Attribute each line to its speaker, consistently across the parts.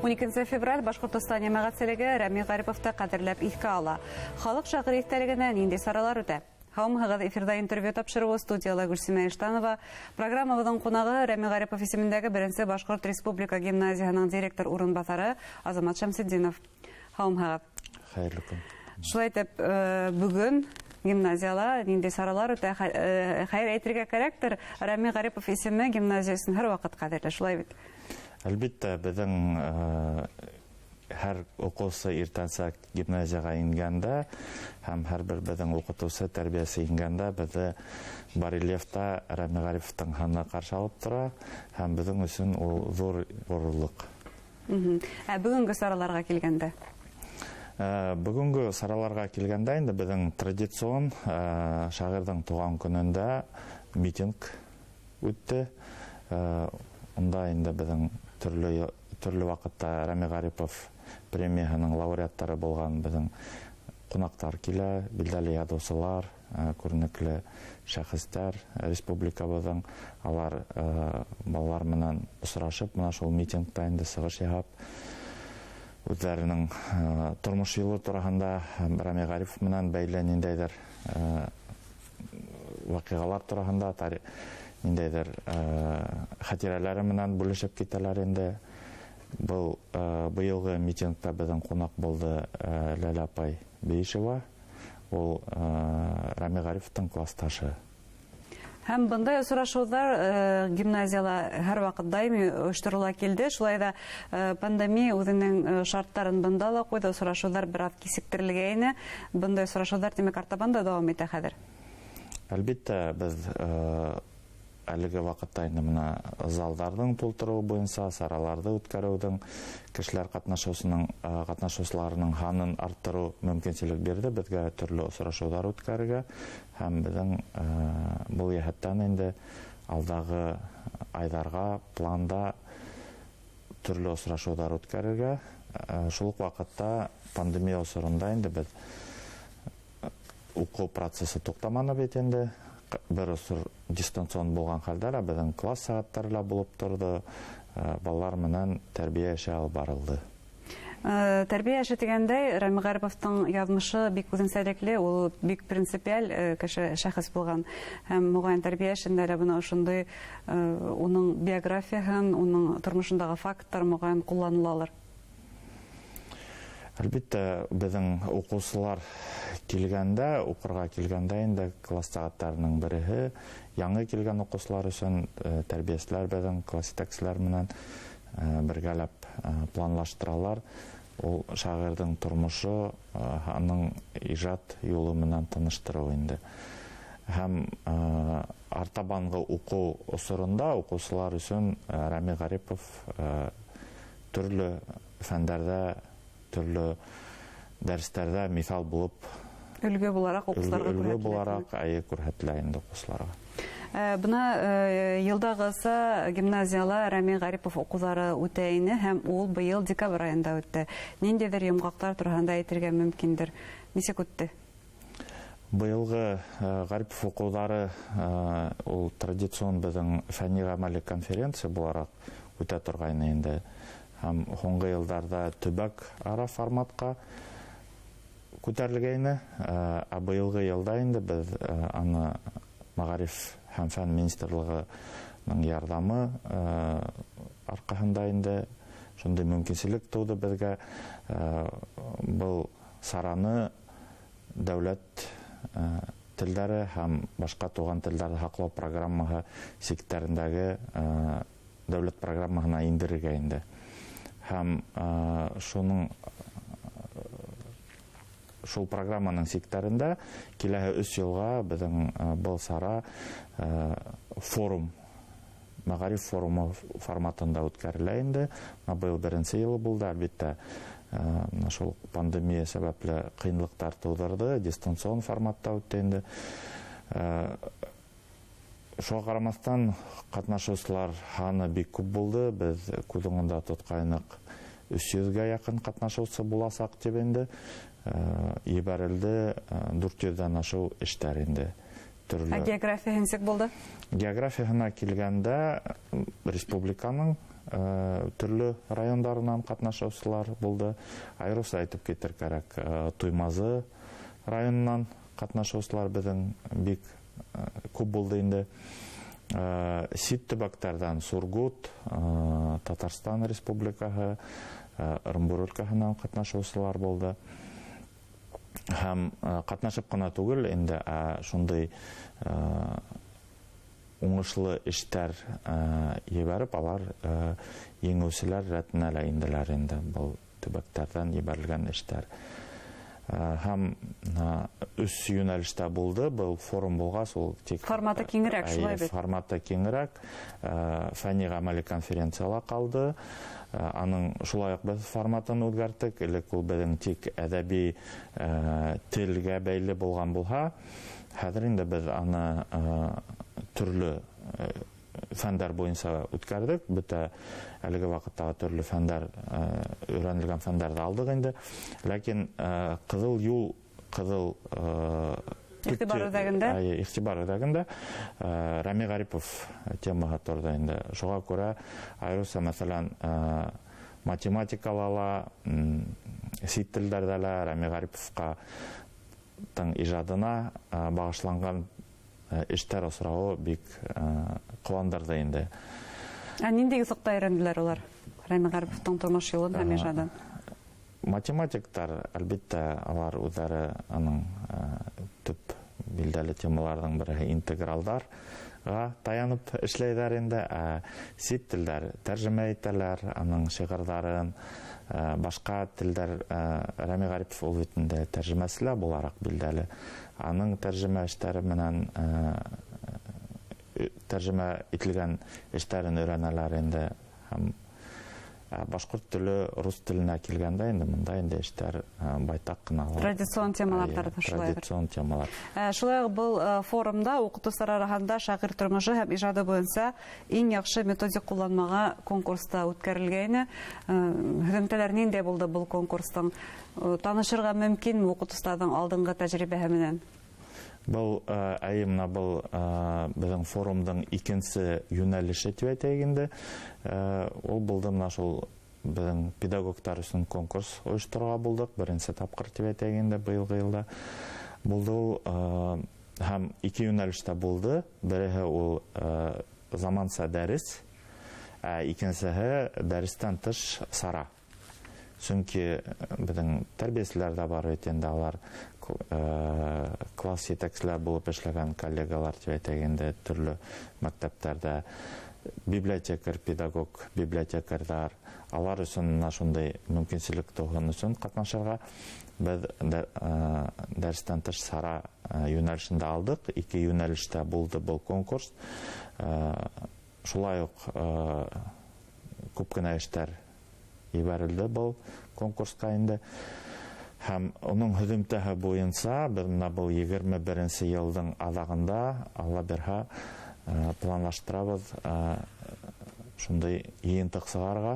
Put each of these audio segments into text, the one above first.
Speaker 1: 12 февраль Башҡортостан йәмәғәтселеге Рәми Ғариповты ҡәҙерләп иҫкә ала. Халыҡ шағиры иҫтәлегенә ниндәй саралар үтә? Һаумыһығыҙ, эфирҙа интервью тапшырыуы, студияла Гөлсимә Иштанова. Программабыҙҙың ҡунағы Рәми Ғарипов исемендәге беренсе Башҡорт республика гимназияһының директор урынбаҫары Азамат Шәмсетдинов. Һаумыһығыҙ.
Speaker 2: Хәйерле көн.
Speaker 1: Шулай итеп, бөгөн гимназияла ниндәй саралар үтә? Хәйер, әйтергә кәрәктер, Рәми Ғарипов исеме гимназия өсөн һәр ваҡыт ҡәҙерле, шулай бит?
Speaker 2: Әлбиттә, беҙҙең һәр уҡыусы иртәнсәк гимназияға ингәндә һәм һәр бер беҙҙең уҡытыусы, тәрбиәсе ингәндә беҙҙе барельефта Рәми Ғариповтың һыны ҡаршы алып тора, һәм беҙҙең өсөн ул ҙур ғорурлыҡ.
Speaker 1: Ә бөгөнгө сараларға килгәндә?
Speaker 2: Бөгөнгө сараларға килгәндә инде беҙҙең традицион шағирҙың тыуған көнөндә митинг үтте. Унда инде беҙҙең төрлө ваҡытта Рәми Ғарипов премияһының лауреаттары булған беҙҙең ҡунаҡтар килә, билдәле яҙыусылар, күренекле шәхестәр республикабыҙҙың. Алар балалар менән осрашып, мына шул митингта инде сығыш яһап, үҙҙәренең тормош юлы тураһында һәм Рәми Ғарипов менән бәйле ниндәйҙер ваҡиғалар тураһында, ниндәйҙер хәтирәләре менән бүлешеп китәләр инде. Был быйылғы митингта беҙҙең ҡунаҡ булды Ләлә апай Бейишева. Ул Рәми Ғариповтың класташы.
Speaker 1: Һәм бындай осрашыуҙар гимназияла һәр ваҡыт даими ойошторола килде. Шулай ҙа пандемия үҙенең шарттарын бында ла ҡуйҙы, осрашыуҙар бер аҙ кисектерелгәйне. Бындай осрашыуҙар, тимәк, артабан да дауам итә хәҙер.
Speaker 2: Әлбиттә, беҙ әлеге ваҡытта инде мына залдарҙың тултырыуы буйынса сараларҙы үткәреүҙең кешеләр ҡатнашыусыларының һанын арттырыу мөмкинселек бирҙе беҙгә төрлө осрашыуҙар үткәрергә, һәм беҙҙең был йәһәттән инде алдағы айҙарға планда төрлө осрашыуҙар үткәрергә. Шул уҡ ваҡытта пандемия осоронда инде беҙ уҡыу процессы туҡтаманы бит инде. Бер осор дистанцион булған хәлдә лә беҙҙең класс сәғәттәре лә булып торҙо, балалар менән тәрбиә эше алып барылды.
Speaker 1: Тәрбиә эше тигәндәй, Рәми Ғариповтың яҙмышы бик үҙенсәлекле, ул бик принципиаль кеше, шәхес булған. Һәм моғайын тәрбиә эшендә лә бына ошондай уның биографияһын, уның тормошондағы факттар моғайын ҡулланылалыр.
Speaker 2: Әлбиттә, беҙҙең уҡыусылар килгәндә, уҡырға килгәндә инде класс сәғәттәренең береһе яңы килгән уҡыусылар өсөн тәрбиәселәр беҙҙең класс етәкселәр менән бергәләп планлаштыралар. Ул шағирҙың тормошо, аның ижад юлы менән таныштырыу инде. Һәм артабанғы уҡыу осоронда уҡыусылар өсөн Рәми Ғарипов төрлө фәндәрҙә, төрлө дәрестәрҙә миҫал булып,
Speaker 1: өлгө булараҡ уҡыусыларға
Speaker 2: өлгө
Speaker 1: күрһәтелә.
Speaker 2: булараҡ, әйе, күрһәтелә инде уҡыусыларға.
Speaker 1: Бына йылдағыса гимназияла Рәми Ғарипов уҡыуҙары үтә ине, һәм ул быйыл декабрь айында үтте. Ниндәйҙер йомғаҡтар тураһында әйтергә мөмкиндер? Нисек үтте?
Speaker 2: Быйылғы Ғарипов уҡыуҙары ул традицион беҙҙең фәнни ғәмәли конференция булараҡ үтә торғайны инде. Һәм һуңғы йылдарҙа төбәк ара форматҡа күтәрелгәйне. Ә быйылғы йылда инде беҙ аны Мәғариф һәм фән министрлығының ярҙамы арҡаһында инде шундай мөмкинселек тыуҙы беҙгә. Был сараны дәүләт телдәре һәм башҡа туған телдәрҙе һаҡлау программаһы сиктәрендәге дәүләт программаһына индерергә инде. Һәм шул программаның сиктәрендә киләһе өс йылға беҙҙең был сара форум, мәғариф форумы форматында үткәрелә инде. Бына быйыл беренсе йылы булды, әлбиттә, мына шул пандемия сәбәпле ҡыйынлыҡтар тыуҙырҙы, дистанцион форматта үтте инде. Шуға ҡарамаҫтан ҡатнашыусылар һаны бик күп булды. Беҙ күҙ уңында тотҡайныҡ, өс йөҙгә яҡын ҡатнашыусы буласаҡ тип инде. Ебәрелде дүрт йөҙҙән ашыу эштәр инде. Төрлө.
Speaker 1: Ә географияһы нисек булды?
Speaker 2: Географияһына килгәндә, республиканың төрлө райондарынан ҡатнашыусылар булды. Айырыуса әйтеп китер кәрәк, Туймазы районынан ҡатнашыусылар беҙҙең бик күп булды инде. Сит төбәктәрҙән Сургут, Татарстан Республикаһы, Ырымбур өлкәһенән ҡатнашыусылар булды. Һәм ҡатнашып ҡына түгел, инде шундай уңышлы эштәр ебәреп, алар еңеүселәр рәтенә лә инделәр инде был төбәктәрҙән ебәрелгән эштәр. Һәм өс йүнәлештә булды, был форум булғас, ул тик
Speaker 1: форматы киңерәк, шулай бит.
Speaker 2: Форматы киңерәк, фәнни ғәмәли конференцияла ҡалды. Аның шулай уҡ беҙ форматын үҙгәрттек. Элек ул беҙҙең тик әҙәби телгә бәйле булған булһа, хәҙер инде беҙ аны төрлө фәндәр буйынса үткәрҙек. Бөтә әлеге ваҡыттағы төрлө фәндәр, өйрәнелгән фәндәрҙе алдыҡ инде. Ләкин ҡыҙыл юл, ҡыҙыл
Speaker 1: Иғтибар үҙәгендә?
Speaker 2: Иғтибар үҙәгендә Рәми Ғарипов темаһы торҙо инде. Шуға күрә айырыуса, мәҫәлән, математикала ла, сит телдәрҙә лә Рәми Ғариповҡа тың ижадына бағышланған эштәр осрауы бик ҡыуандырҙы инде.
Speaker 1: Ә ниндәй юҫыҡта өйрәнделәр улар Рәми Ғариповтың тормош юлын һәм ижадын?
Speaker 2: Математиктар, әлбиттә, алар үҙҙәре аның төп билдәле темаларҙың береһе интегралдарға таянып эшләйҙәр инде. Ә сит телдәр тәржемә итәләр аның шиғырҙарын, башҡа телдәр, Рәми Ғарипов ул бит инде тәржемәсе лә булараҡ билдәле. Аның тәржемә эштәре менән, тәржемә ителгән эштәрен өйрәнәләр инде. Һәм башҡорт теле рус теленә килгәндә инде мында инде эштәр байтаҡ ҡына ла.
Speaker 1: Традицион темалар
Speaker 2: Эйе,
Speaker 1: шулайҙыр.
Speaker 2: Традицион темалар.
Speaker 1: Шулай уҡ был форумда уҡытыусылар араһында шағир тормошо һәм ижады буйынса иң яҡшы методик ҡулланмаға конкурста үткәрелгәйне. Һөҙөмтәләр ниндәй булды был конкурстың? Танышырға мөмкинме уҡытыусыларҙың алдынғы тәжрибәһе менән?
Speaker 2: Был, әйе, мына был, беҙҙең форумдың икенсе йүнәлеше тип әйтәйек инде. Ул булды мына шул беҙҙең педагогтар өсөн конкурс ойошторорға булдыҡ. Беренсе тапҡыр тип әйтәйек инде быйылғы йылда. Булды ул, һәм ике йүнәлештә булды. Береһе ул, заманса дәрес, ә икенсеһе дәрестән тыш сара. Сөнки беҙҙең тәрбиәселәр ҙә бар бит инде, алар класс етәкселәр булып эшләгән коллегалар тип әйтәйек инде, төрлө мәктәптәрҙә библиотекарь, педагог, библиотекарҙар, алар өсөн мына шундай мөмкинселек тыуһын өсөн ҡатнашырға беҙ дәрестән тыш сара йүнәлешендә алдыҡ. Ике йүнәлештә булды был конкурс. Шулай уҡ күп кенә эштәр ебәрелде был конкурсҡа инде. Һәм уның һөҙөмтәһе буйынса беҙ мына был егерме беренсе йылдың аҙағында, Алла бирһә, планлаштырабыҙ, шундай йыйынтыҡ сығарырға.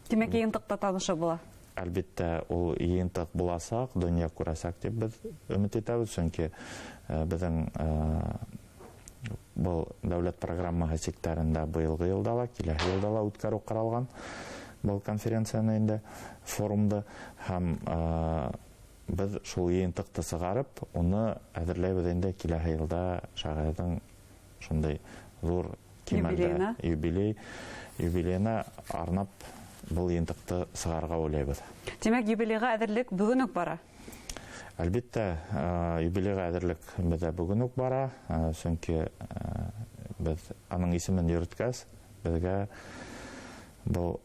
Speaker 1: Тимәк, йыйынтыҡта танышып була?
Speaker 2: Әлбиттә, ул йыйынтыҡ буласаҡ, донъя күрәсәк тип беҙ өмөт итәбеҙ, сөнки беҙҙең был дәүләт программаһы сиктәрендә быйылғы йылда ла, киләһе йылда ла үткәреү ҡаралған был конференцияны инде, форумды, һәм беҙ шул йыйынтыҡты сығарып, уны әҙерләйбеҙ инде киләһе йылда шағирҙың шундай ҙур кимәлдә
Speaker 1: Юбилейына.
Speaker 2: юбилейына арнап был йыйынтыҡты сығарырға уйлайбыҙ.
Speaker 1: Тимәк, юбилейға әҙерлек бөгөн үк бара?
Speaker 2: Әлбиттә, юбилейға әҙерлек беҙҙә бөгөн үк бара, сөнки беҙ аның исемен йөрөткәс, беҙгә был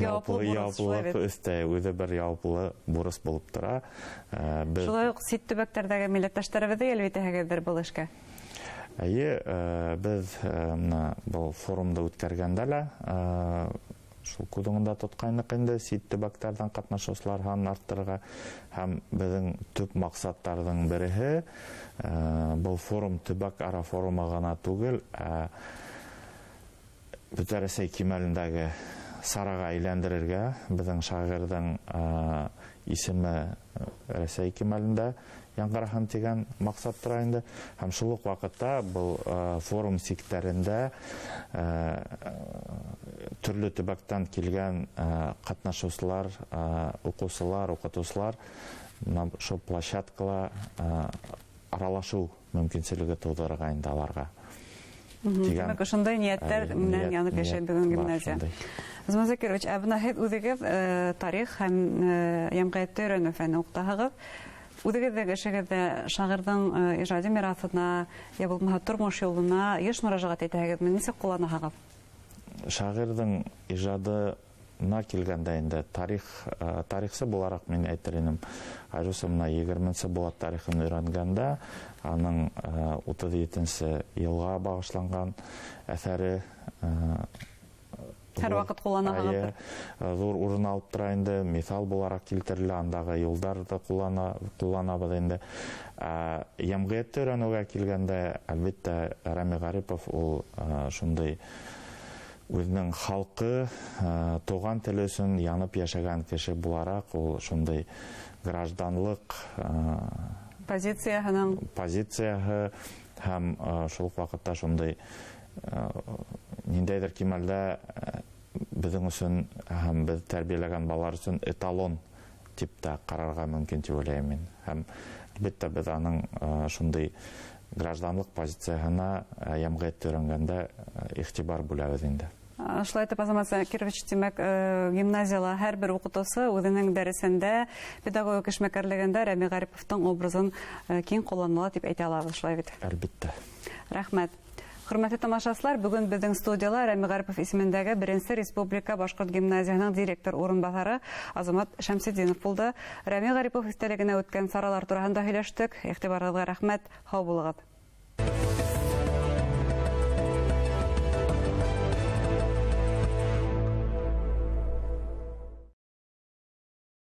Speaker 1: Яуаплы бурыс, шулай
Speaker 2: яуаплылыҡ
Speaker 1: бит.
Speaker 2: өҫтәй, үҙе бер яуаплы бурыс булып тора. Беҙ
Speaker 1: Шулай уҡ сит төбәктәрҙәге милләттәштәребеҙҙе йәлеп итәһегеҙҙер был эшкә?
Speaker 2: Эйе, беҙ мына был форумды үткәргәндә лә, шул күҙ уңында тотҡайныҡ инде сит төбәктәрҙән ҡатнашыусылар һанын арттырырға, һәм беҙҙең төп маҡсаттарҙың береһе, был форум төбәк ара форумы ғына түгел, ә Бөтә Рәсәй кимәлендәге сараға әйләндерергә, беҙҙең шағирҙың исеме Рәсәй кимәлендә яңғыраһын тигән маҡсат тора инде. Һәм шул уҡ ваҡытта был форум сиктәрендә төрлө төбәктән килгән ҡатнашыусылар, уҡыусылар, уҡытыусылар шул площадкала аралашыу мөмкинселеге тыуҙырырға инде аларға.
Speaker 1: Тимәк, ошондай ниәттәр менән янып йәшәй бөгөн гимназия. Азамат Закирович, ә бына һеҙ үҙегеҙ тарих һәм йәмғиәтте өйрәнеү фәне уҡытаһығыҙ. Үҙегеҙҙең эшегеҙҙә шағирҙың ижади мираҫына, йә булмаһа тормош юлына йыш мөрәжәғәт итәһегеҙме? Нисек ҡулланаһығыҙ?
Speaker 2: Шағирҙың ижадына килгәндә инде тарихсы булараҡ мин әйтер инем, айырыуса бына 20-нсе быуат тарихын өйрәнгәндә, аның 37-нсе йылға бағышланған әҫәре
Speaker 1: һәр ваҡыт ҡулланаһығыҙ.
Speaker 2: Ҙур урын алып тора инде, миҫал булараҡ килтерелә, андағы юлдарҙы ҡулланабыҙ инде. Йәмғиәтте өйрәнеүгә килгәндә, әлбиттә, Рәми Ғарипов ул шундай үҙенең халҡы, тыуған теле өсөн янып йәшәгән кеше булараҡ, ул шундай гражданлыҡ
Speaker 1: позицияһының
Speaker 2: позицияһы һәм шул уҡ ваҡытта шундай ниндәйҙер кимәлдә беҙҙең өсөн һәм беҙ тәрбиәләгән балалар өсөн эталон тип тә ҡарарға мөмкин тип уйлайым мин. Һәм әлбиттә беҙ аның шундай гражданлыҡ позицияһына йәмғиәтте өйрәнгәндә иғтибар бүләбеҙ инде.
Speaker 1: Шулай итеп, Азамат Закирович, тимәк, гимназияла һәр бер уҡытыусы үҙенең дәресендә, педагогик эшмәкәрлегендә Рәми Ғариповтың образын киң ҡулланыла тип әйтә алабыҙ, шулай бит?
Speaker 2: Әлбиттә.
Speaker 1: Рәхмәт. Хөрмәтле тамашасылар, бөгөн беҙҙең студияла Рәми Ғарипов исемендәге беренсе республика башҡорт гимназияһының директор урынбаҫары Азамат Шәмсетдинов булды. Рәми Ғарипов иҫтәлегенә үткән саралар тураһында һөйләштек. Иғтибарығыҙға рәхмәт. Һау булығыҙ.